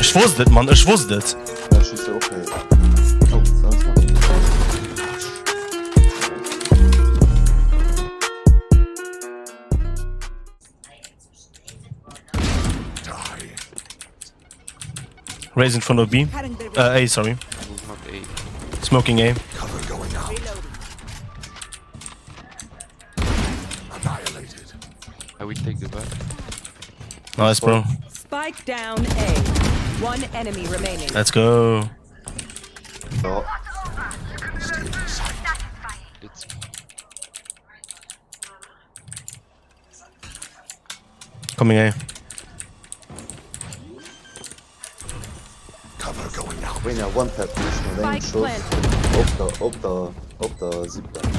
Ech wosst et, Mann, ech wosst et. Ja, ech hunn se och héieren. Oh, da ass nach een. Raise in front of B. Uh, A, sorry. Smoking A. I will take the back. Nice, bro. Spike down A. One enemy remaining. Let's go. Ja. Let's Coming A. Wéi a One-Tap mécht mat engem Spike Schoss planted. op der, op der, op der Zipline.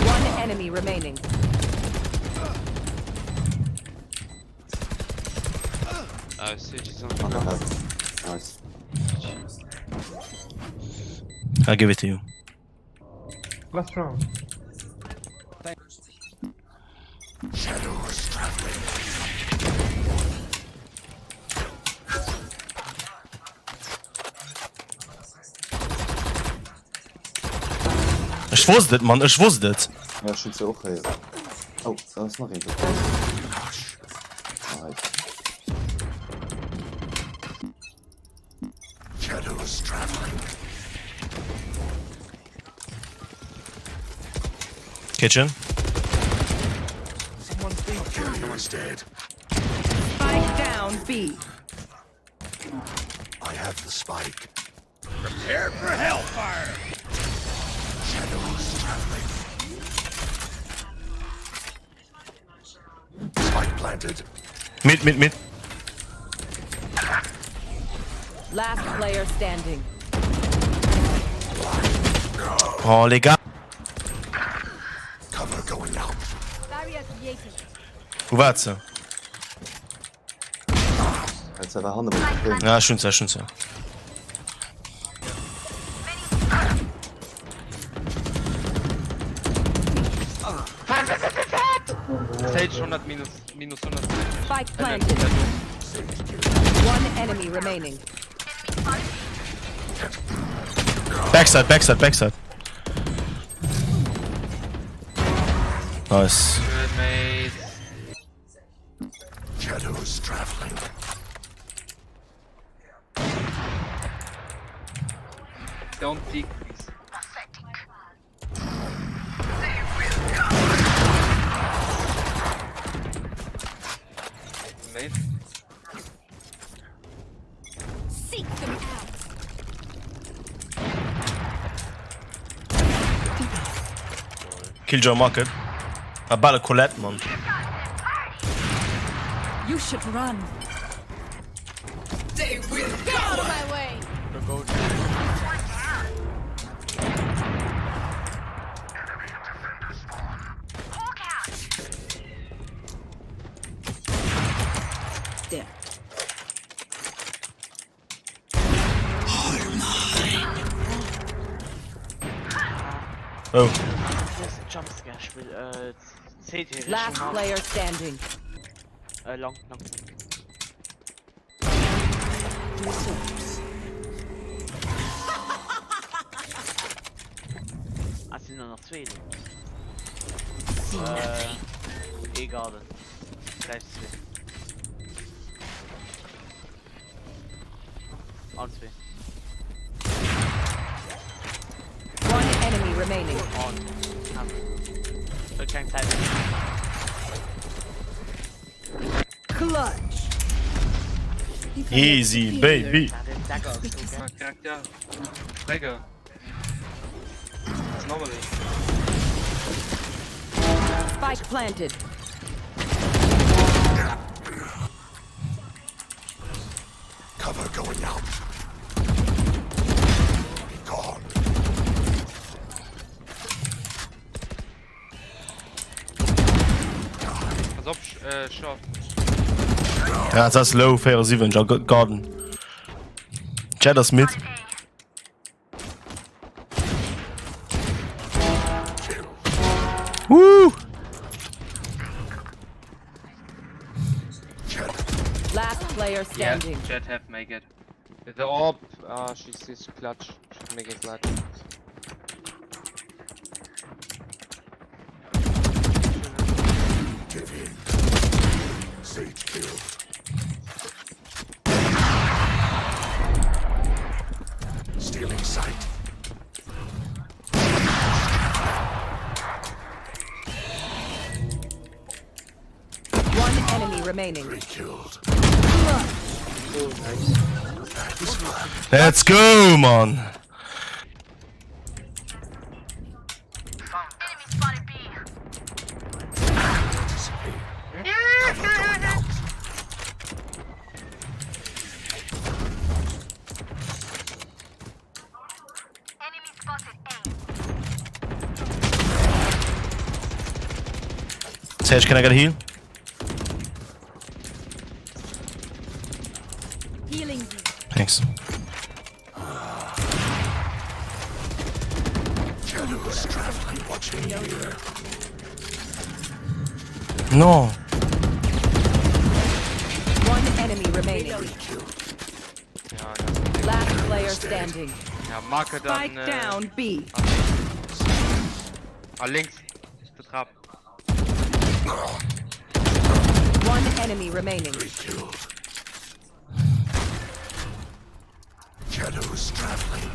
One enemy remaining. Uh, Sage is on. An der Head. Nice. I'll give it to you. Last round. Ech wosst et, Mann, ech wosst et. Ja, ech hunn se och héieren. Oh, da ass nach een do. Nice. Kitchen. Spike down B. I have the spike. Prepare for hellfire! Shadows traveling. Spike planted. Mid, mid, mid. Last player standing. Oh, les gars. Cover going out. Barrier created. Wo war ze? Als er war hanne beim Film. Ja, schon ze, schon ze. Sage 100 minus, minus 100. Spike planted. One enemy remaining. Backside, backside, backside. Nice. Good, mate. Shadows traveling. Don't peek, please. Mate. Seek them out. Killjoy Market. A bal e Colette, Mann. You should run. Get out of my way. There. Oh. Jumpscare Spiel äh, CT Last player standing. Äh, long, long. Ah, es sind nur noch zwee. Äh, ee Garden. Gleich zwee. An zwee. One enemy remaining. On. Huet keng Zäit méi. Clutch. Easy, baby. Ah, den Dagger ass do, gell? Charakter. Dagger. It's normally. Spike planted. Cover going out. Be gone. Pass op, äh, short. Ja, das ass low, 74, a Garden. Jett ass mid. Woo! player Yeah, standing. Jett have make it. The orb. Ah, she's, she's clutch. She's making clutch. Give in. Sage killed. Stealing sight. One enemy remaining. Three killed. Let's go, Mann! Sage, can I get a heal? Healing you. Thanks. Shadows traveling, watching here. No! One enemy remaining. Ja, Last player standing. ja Marke dann. Spike Äh, down B. ah, links. Der Trap. One enemy remaining. Three killed. Shadows traveling.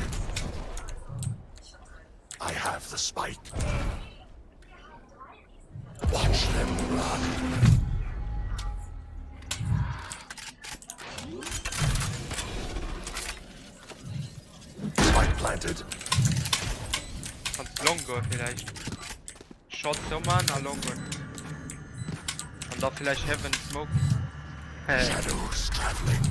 I have the spike. Watch them run. Spike planted. Kannst long goen vielleicht. Short so man a long goen. An da vielleicht Heaven smoken. Shadows traveling.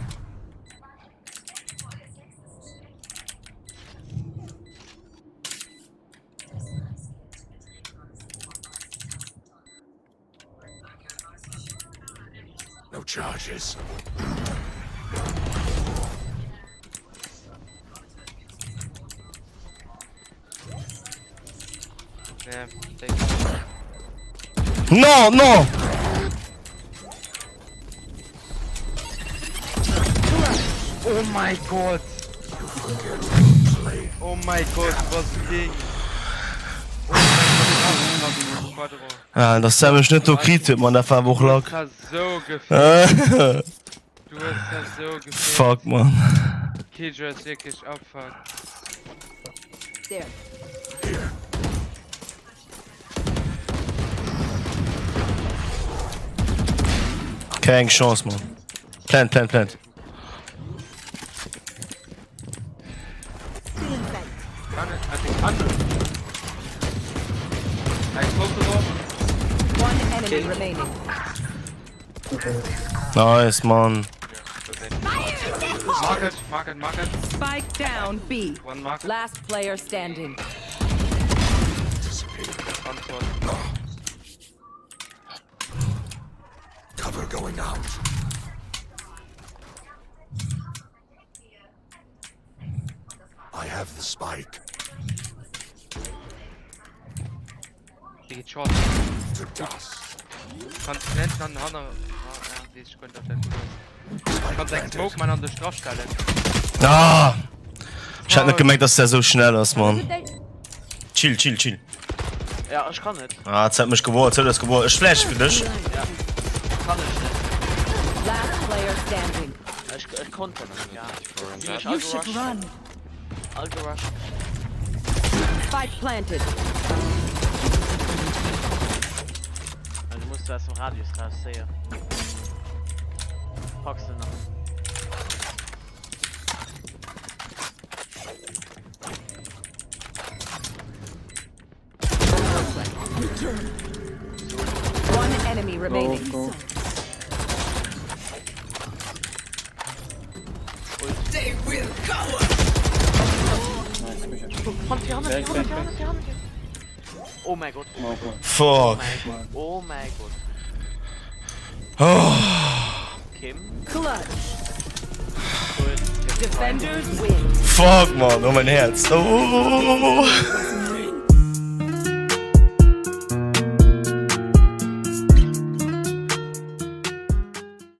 No charges. Nee, denk. No, no! Oh my god! Oh my god, was ging? Oh mein Gott, Quadro. Ah, dass der mech net do kritt huet, man, dat war awer och Luck. Du hues so gefehlt. Du hues da so gefehlt. Fuck, man. Killjoy ass wierklech abfuck. There. Keng Chance, man. Plant, plant, plant. Kann net, also kann net. I close the door. One enemy remaining. Nice, man. Market, market, market. Spike down B. One market. Last player standing. One shot. Cover going out. I have the spike. Déi geet short. To dust. Kanns planten an hanner. Ah, ja, weess ech guer net, ob dat gutt ass. Spike Kanns eng planted. Smoke man an dech drastellen. Ah! Ech hat net gemengt, dass der sou schnell ass, Mann. Chill, chill, chill. Ja, ech kann net. Ah, et huet mech gewollt, et huet eis gewollt. Ech flash fir dech. Ja. Kann ech net. Last player standing. Ech, ech konnt net. Ja. You should run. All gerusht. Spike planted. Du musst aus dem Radius raus, séier. Packs de nach. One enemy remaining. Go, go. They will cower. Nice, good shot. Hannert dir, hannert dir, Back, hannert back, dir, hannert dir, hannert dir. Oh mäi Gott. Oh, go. Fuck. Oh mäi Gott. Oh. Kim. Clutch. Gut. Defenders win. Fuck, Mann. Oh, mein Herz. Oh.